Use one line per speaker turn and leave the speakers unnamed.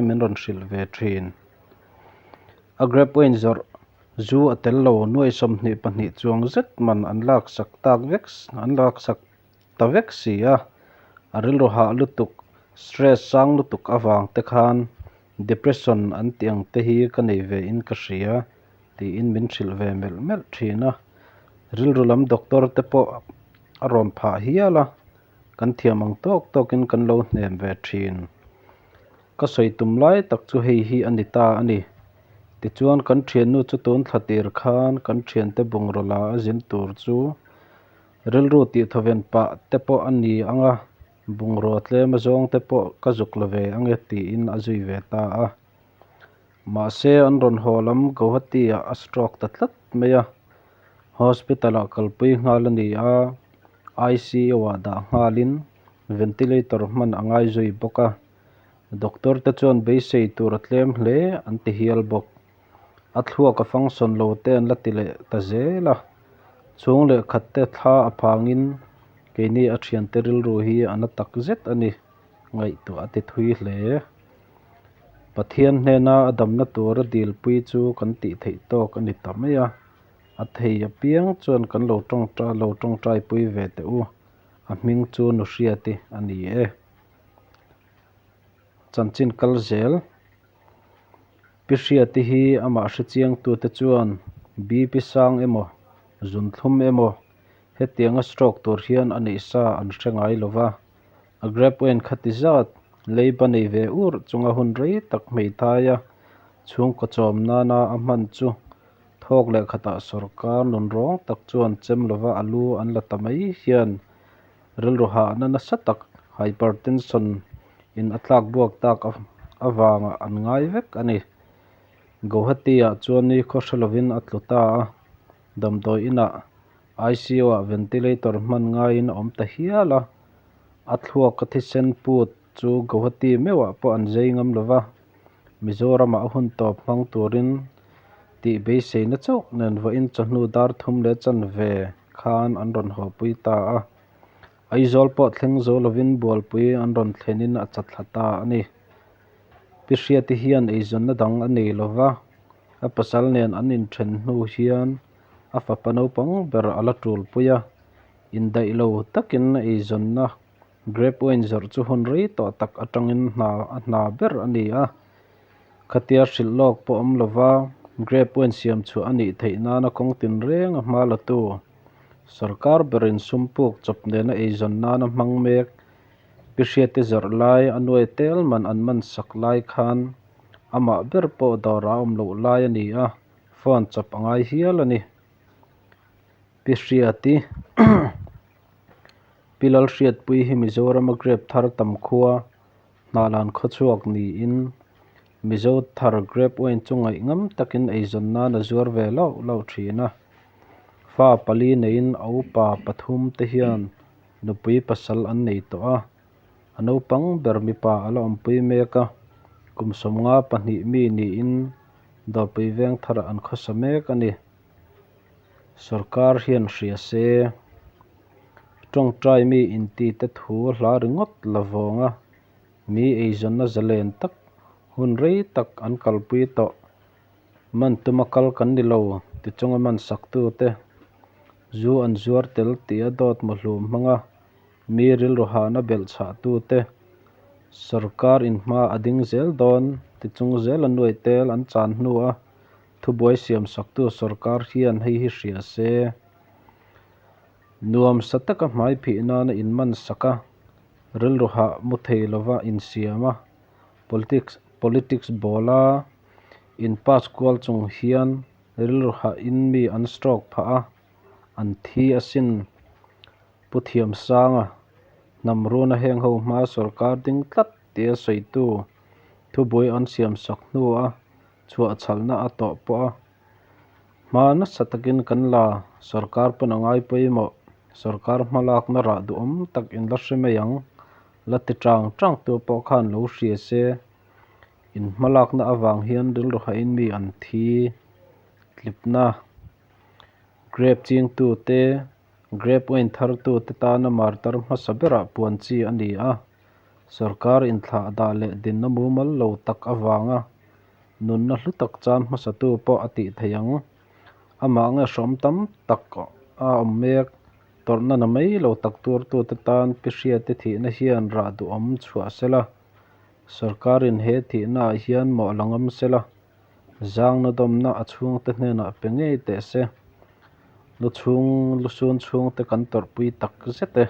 min rawn hrilh ve thin. A grape wine zawrh zu a tel lo nuai 22 chuang zet man an laksak tak vek an laksak ta vek si a, a rilru hah lutuk, stress sang lutuk avang te khan depression an tih ang te hi ka nei ve in ka hria tiin min hrilh ve melh melh thin a, rilru lam doctor te pawh a rawn phah hial a, kan thiam ang tawk tawkin kan lo hnem ve thin. Ka sawi tum lai tak chu hei hi a ni ta a ni. Tichuan kan thiannu chu tun thla tir khan kan thiante bungraw la a zin tur chu rilru tih thawven pah te pawh a ni ang a, bungraw tlem a zawng te pawh ka zuk la ve ang e tiin a zui ve ta a. Mahse an rawn haw lam Guwahati ah a stroke ta tlat mai a, hospital ah kalpui nghal a ni a, ICU ah dah nghalin ventilator hman a ngai zui bawk a, doctor te chuan beisei tur a tlem hle an ti hial bawk. A thluak a function lo te an la ti leh ta zel a, chhung leh khat te thla a phangin keini a thiante rilru hi a na tak zet a ni, ngaihtuah a ti thui hle. Pathian hnena a damna tura dilpui chu kan tih theih tawk a ni ta mai a, a thei apiang chuan kan lo tawngtai lo tawngtaipui ve teh u, a hming chu Nuhriati a ni e. Chanchin kal zel. Pi Hriati hi amah hrechiangtute chuan BP sang emaw, zunthlum emaw hetianga stroke tur hian a neih sa an hre ngai lo va. A grape wine khati zat leiba nei ve ur chunga hun rei tak hmeithaia chhungkaw chawm nana a hman chu thawk leh khatah sawrkar nunrawng tak chuan chem lova a lu an la ta mai hian rilru hahna nasa tak hypertension in a tlak buak tak avangah an ngai vek a ni. Guwahati ah chuan ni khaw hre lovin a tlu ta a, damdawi inah ICU ah ventilator hman ngaiin a awm ta hial a, a thluak a thisen put chu Guwahati meuhah pawh an zei ngam lo va, Mizoramah a hun tawp hmang turin tih beiseina chauh nen vawiin chawhnu dar thum leh chanve khan an rawn hawpui ta a, Aizawl pawh thleng zo lovin Bualpui an rawn thlenin a chatthla ta a ni. Pi Hriati hian eizawnna dang a nei lo va, a pasal nen an inthen hnu hian a fapa naupang ber a la tulpui a, indaih lo takin eizawnna grape wine zawrh chu hun rei tawh tak atangin hna a hna ber a ni a. Khatia hrilh lawk pawh awm lova grape wine siam chhuah a nih theih nana kawng tinreng a hma latu sawrkar berin sum puk chawp nena eizawn nana hmang mek Pi Hriati zawrh lai a nuai tel man an man sak lai khan amah ber pawh dawr a awm loh lai a ni a. Phone chawp a ngai hial a ni. Pi Hriati Pi Lalhriatpui hi Mizorama grape thar tam khua Hnahlan khawchhuak niin Mizo thar grape wine chu ngaihngam takin eizawn nan a zuar ve lauh lauh thin a. Fa pali neiin a upa pathum te hian nupui pasal an nei tawh a. A naupang ber mipa a la awmpui mek a, kum 52 mi niin Dawrpui veng tharah an khawsa mek a ni. Sorkar hian hria se, tawngtai mi intite thu hla ringawt la vawng a, mi eizawnna zalen tak, hun rei tak an kalpui tawh. Man tuma kal kan ni lo ti chunga man saktute zu an zuar tel tia dawt mawhlum hmanga Mi rilru hahna belh chhahtute sorkar inhma a ding zel dawn ti chung zela nuai tel an chan hnua thubuai siam saktu sorkar hian hei hi hria se. Nuam sa taka hmai phih nana inman sak a, rilru hah mu thei lova insiam a, politics politics bawla in pass kual chung hian rilru hahin mi an stroke phah a, an thi asin. Pu Thiamsanga, hnam runa heng ho hma sorkar ding tlat tia sawitu thubuai an siamsak hnua chhuahchhalhna a tawh pawh a hma nasa takin kan la sorkar pawn a ngai pawimawh. Sorkar hmalakna rah duhawm tak in la hre mai ang, la ti tang tang tu pawh khan lo hria se. In hmalakna avang hian rilru hain mi an thi tlipna. Grape chingtute Grape wine thartute tana martar hmasa berah puan chi a ni a. Sorkar inthlahdah leh dinna mumal lo tak avanga nunna hlu tak chan hmasatu pawh a tih theih ang. Amah anga hreawm tam tak a awm mek. Tawrhna na mai lo tak tuartute tan Pi Hriati thihna hian rah duhawm chhuah sela, sorkarin he thihnaah hian mawh la ngam sela, zangna dawmna a chhungte hnenah pe ngei teh se. Lu chhung, lusun chhungte kan tawrhpui tak zet e.